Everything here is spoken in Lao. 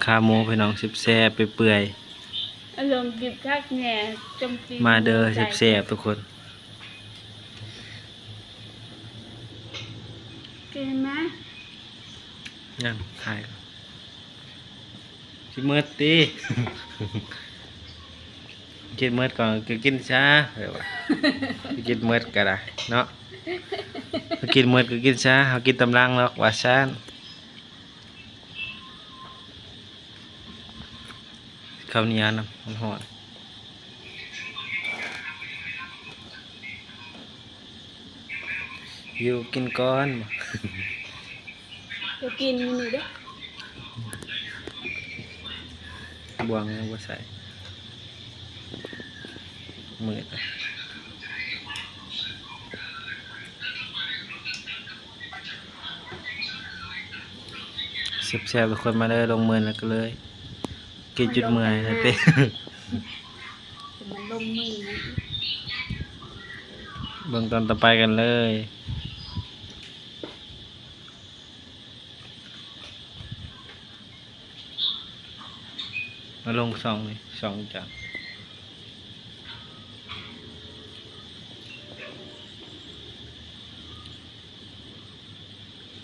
ຂາໝູພີ່ນ້ອງ ແຊບໆ ເປື່ອຍໆ ອາລົມກິນຄັກແນ່ ຈົມຈີ ມາເດີ ແຊບໆ ທຸກຄົນ ກິນມາ ຍັງຖ່າຍ ຊິເໝິດຕິ ກິນເໝິດກ່ອນກໍກິນຊາ ເອີ ວ່າ ກິນເໝິດກໍໄດ້ເນາະ ກິນເໝິດກໍກິນຊາ ເຮົາກິນຕາມຫຼັງດອກ ວ່າຊັ້ນ. ເຂົ້າໜຽວນຳ ມັນຮ້ອນ ຢູ່ກິນກ່ອນ ບໍ່ ຢູ່ກິນຢູ່ນີ້ເດີ້ ບ່ວງຍັງບໍ່ໃສ່ ມືດ ແຊບໆ ທຸກຄົນ ມາເດີ ລົງມືນະ ກໍເລີຍ ກິນຈົນເມື່ອຍນະຕິ ມັນລົງມືນະ ເບິ່ງຕອນຕໍ່ໄປກັນເລີຍ ມາລົງຊ່ອງນີ້ ຊ່ອງຈາກ